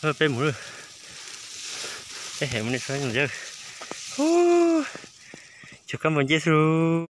Peb mus lawm. Peb hem mus nej saib yawg. Ub, cov kab npua nceb xwb lauj.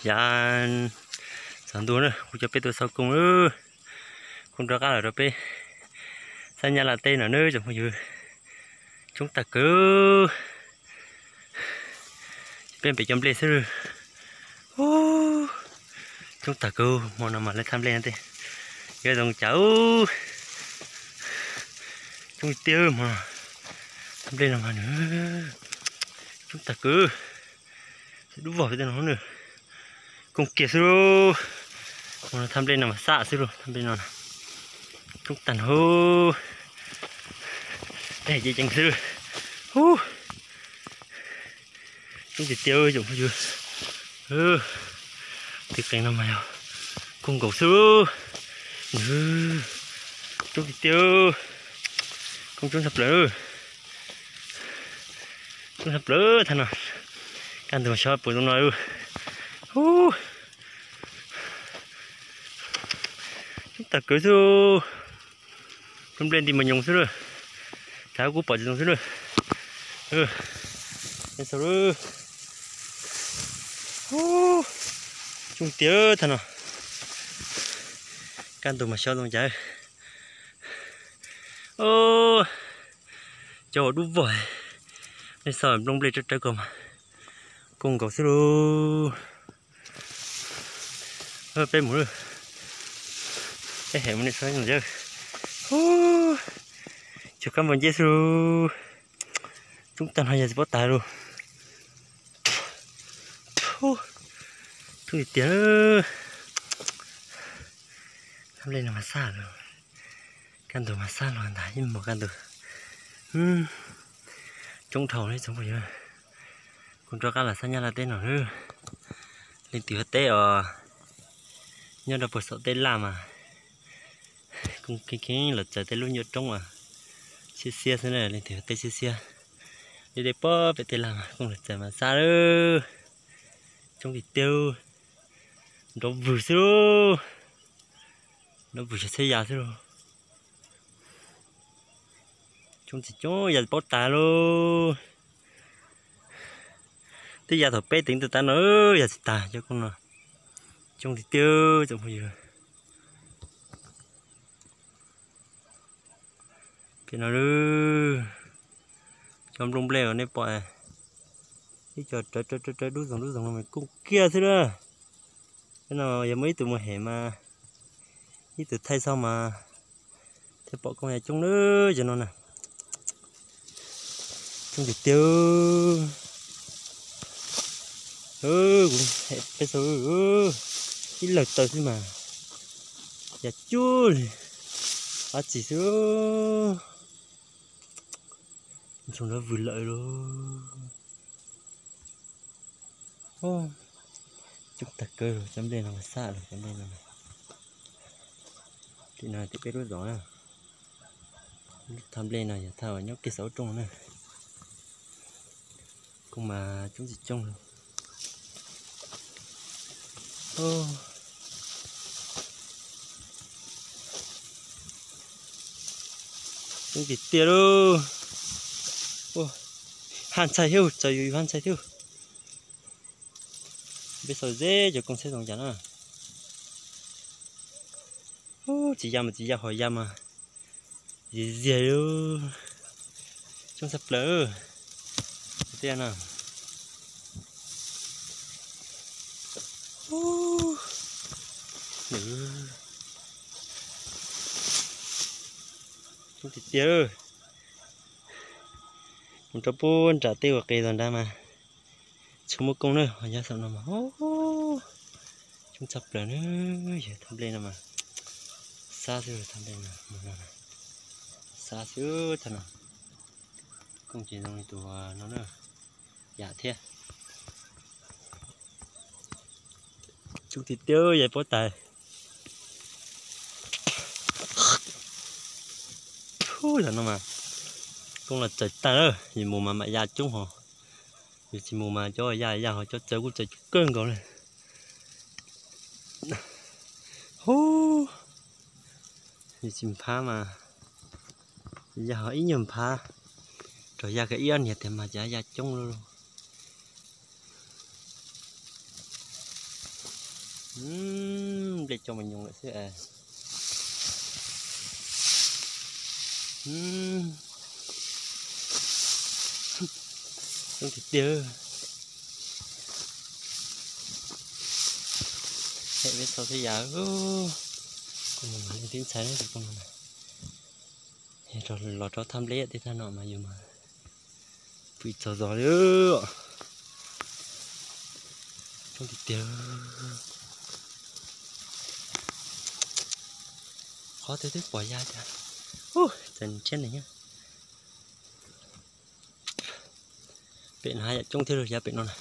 Yav txog ntua na kuv coj peb tuaj xauj kooj, kooj rov qab los rau peb sab Nyab Laj teb no nawb tsoom phooj ywg. Coob tag kawg. Peb pem cov nplej xwb. Coob tag kawg, hmo no mas lawv thaj nplej no tej yuav zoo cas. Coob tiag hmo no, thaj nplej no mas nws coob tag kawg. Dub vog peb tej no na, kooj kiag xwb lauj. Hmo no thaj nplej no mas xaj xwb lauj, thaj nplej no coob tag nrho. Peb hais ceev ceev xwb lauj. Ub, coob tiag tiag tsoom phooj ywg. Tib qee no mas yog kooj nkaus xwb lauj. Coob tiag tiag, kooj coob tshaj plaws. Coob tshaj plaws thaj no. Kaj ntug xyov puas zoo no lauj. Ub, coob tag kawg xwb lauj. Coob nplej nti mas nyoos xwb lauj. Cas kuv pom tsis zoo xwb lauj. Xauj lauj. Coob tiag thaj no. Kaj ntug mas xyov zoo cas. Cov uas dub vog, nej xauj nplooj nplej rawv rawv ko mas kooj nkaus xwb lauj. Peb mus lawm, peb hem mus nej saib yawg. Cov kab npua nceb xwb lauj. Coob tag no yog tsis paub tas lauj. Coob tiag tiag. Thaj nplej no mas xaj lauj. Kaj ntug mas xaj los ntag, ib hmos kaj ntug. Coob dhau li tsoom phooj ywg. Kuv rov qab los sab Nyab Laj teb no lawm. Leej twg ua teb os, nyob rau puag saum tej laj mas kooj kheev kheev los txawm tej lub nyuam roob as, siab siab xwb na, leej twg ua teb siab siab. Li dej pob pem tej laj mas kooj los txawm mas xaj lawm. Coob tiag tiag, nrov vwg xwb lauj. Nrov vwg yog txhab ya xwb lauj. Coob tsis coob ya paub tas lauj. Twb ya thaum peb teev tuaj tas no, ya tsis tas cov kooj no. Coob tiag tiag tsoom phooj ywg. Pem no lawm, cov nplooj nplej uas nej pom, ib co rawv rawv rawv dub zoog dub zoog no mas kooj kiag xwb lawm. Cov no yog muaj ib tug mus hem mas, ib tug thaij xauj mas thiaj pom kooj ya coob lawm cov no na. Coob tiag tiag. Kuv hem peb xauj, ib lawg taw xwb mas ya cuag li dab tsi xwb. Ntsoog nrov vwg lawm lauj. Coob tag kawg, cov nplej no mas xab lawm, cov nplej no. Tim no tim peb lub zos na. Lub thaj nplej no yog thaj uas nyob kiag saum lub roob na. Kuj mas coob tsis coob li. Coob tiag tiag lauj. Haj ntxhais thiab, txawm yus yus haj ntxhais thiab. Peb xaus ze cov koob txhiab zoo cas na. Tsis ya mas tsis ya, ho ya mas ziag ziag li. Coob tshaj plaws tiag na. Coob tiag tiag. Mus rau puag nram tej uas qis zog nrad mas tsis muaj koob na, ho nyob saum no mas coob tshaj plaws na. Yog thaj nplej no mas xab xwb, thaj nplej no, xab xwb thaj no. Koob ces zoo li tus no na, yam thiab. Coob tiag tiag, yam pob tais. Ub, yog no mas koob los txawm tag lawm, yus mus mas mam ya coob ho. Yus tsis mus mas cov ya ya ho cov txawv kuj txawv coob kawg nkaus li. Ub, yus tsis nphab mas ya ho ib nyuag nphab, rau ya kiag ib ob niag tiag mas cas ya coob lauj. Nplej cov mas nyoos lawm xwb es. Coob tiag tiag. Hem peb txhua txhia yam, kuv mus mas leej tib ntxhais na, los rau thaj nplej tej thaj no mas yus mas pw tsis txog zos li. Coob tiag tiag. Qhov twg twb pom ya cas. Ub, txawm ntshiab ne. Pem no haj yam coob thiab, ya pem no na.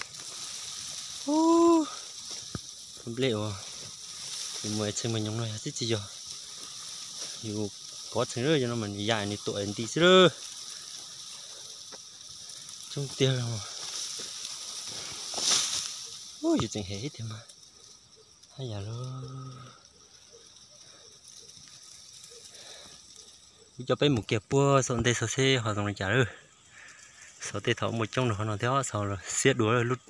Ub, nplej uas yus mus txheej mas nyoos no yog tib tsis yog yus kov txheej lawm, yog no mas nws ya nws tuam nti xwb lawm. Coob tiag. Ub, yus tseem hem ib tiag mas haj yam lauj. Kuv coj peb mus kiag puag saum ntej xauj seb ho zoo li cas lawm. Xauj tej thaum muaj coob rau qhov no thiab, xauj xiab dua lub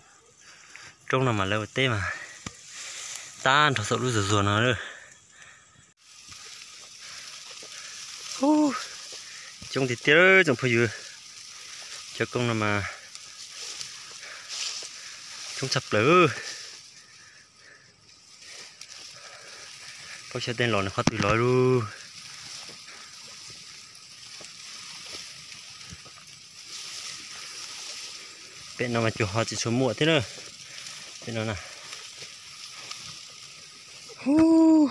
roob no mas lawv ua teb mas tag nrho saum lub zuag zuag no lawm. Coob tiag tiag tsoom phooj ywg, cov koob no mas coob tshaj plaws. Paub xyov tej los nws qhov twg los lauj. Pem no mas cuag ho tsis tshua muaj thiab na. Pem no na. Ub,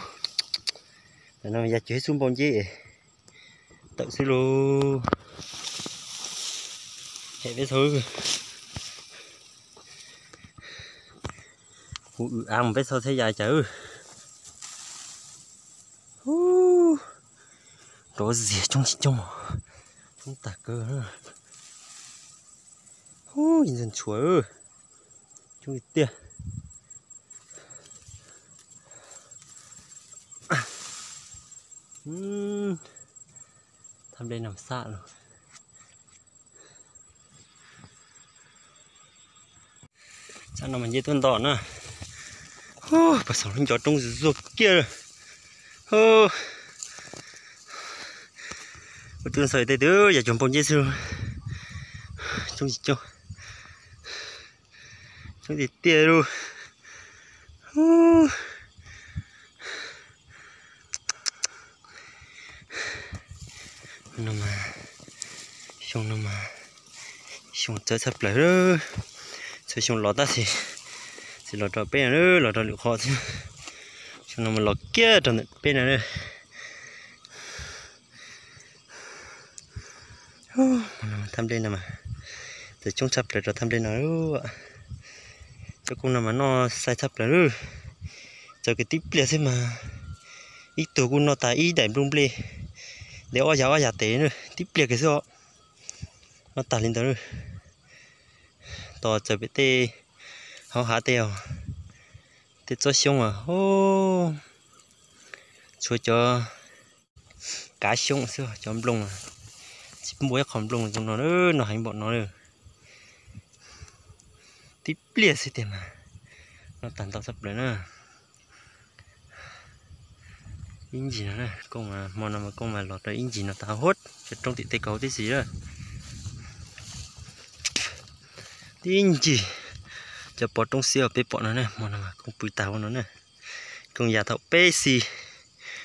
no ya cuag ib xub npau nceb tawm xwb lauj. Hem peb txhua, kuv w av mus peb txhua txhia yam cas. Ub, nrov ziag coob tsis coob, coob tag kawg. Ub, ntxhua ntxhua, coob tiag tiag. Thaj nplej no xab lawm. Tsam no mas nce tuaj nto na. Pas xaus lub ncov roob zuag kiag. Ua tub xav tej twb yam cuag npau nceb xwb. Coob tsis coob, coob tiag tiag lauj. No mas, xyoo no mas, xyoo txawv tshaj plaws. Txhua xyoo los tab sis tsis los rau peb no, los rau lwm qhov xwb. Xyoo no mas los kiag rau ntawm peb no. Thaj nplej no mas, txawv coob tshaj plaws rau thaj nplej no. Peb kooj no mas noj xai tshaj plaws lawm. Txawm kiag tib pliag xwb mas ib tug kuj noj tas ib daim nplooj nplej, de ob yav ob yav tes na, tib pliag kiag xwb os. Noj tas li ntawd. Tos txawm pem tej hauv hav tej os, tej tsob xyoob as, tshuav cov kav xyoob xwb, cov nplooj tsis pub ib qho nplooj zoo no, noj heev npaum no lawm. Tib pliag xwb tiag mas noj tag ntau tshaj plaws na. Ib ncig no, hmo no mas kooj mas los rau ib ncig no tas huv cov roob tim tej kaum tib si lawm. Tib ncig cov pov roob xiab uas peb pom no na, hmo no mas kooj pw tag huv no na. Kooj ya thaum peb xi,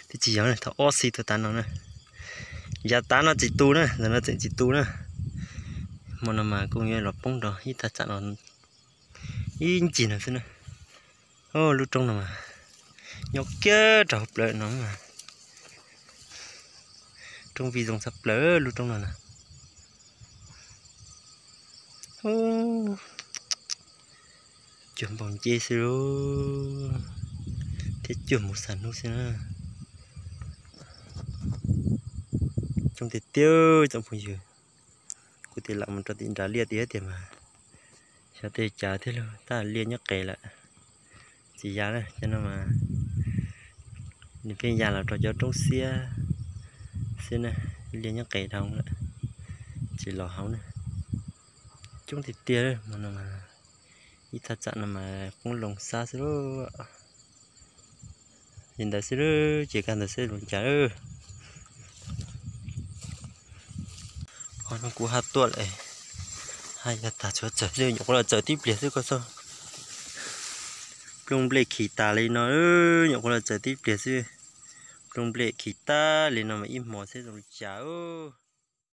twb tsis yog, thaum ob xi tuaj tav no na. Yav tav no tsis tu na, ntawm no tseem tsis tu na. Hmo no mas kooj yuav los poob rau ib thaj tsam no ib ncig no xwb na. Lub roob no mas nyob kiag rau hauv plawv no mas, roob vij zoo tshaj plaws lub roob no na. Cuag npau nceb xwb lauj, thiab cuag mus xa hnub xwb na. Coob tiag tiag tsoom phooj ywg, kuv tias lam mus rau tim nram liaj tiag tiag mas xyov tej cas thiab lauj, tab liaj nyob qes lawm. Tsis ya na, cov no mas nws pheej ya los rau cov roob xiab xwb na, liaj nyob qes dhau lawm, tsis los hauv na. Coob tiag tiag, ib thaj tsam no mas qoob loo xab xwb lauj. Li ntawd xwb lauj, ces kaj ntawd xwb zoo cas lauj. Qhov no kuv haj tuaj lawm, haj ya tag tshuav txawm xwb, nyuam qhuav los txawm tib pliag xwb koj xauj. Nplooj nplej khi tas li no, nyuam qhuav los txawm tib pliag xwb. Nplooj nplej khi tas li no mas ib hmos xwb zoo li cas.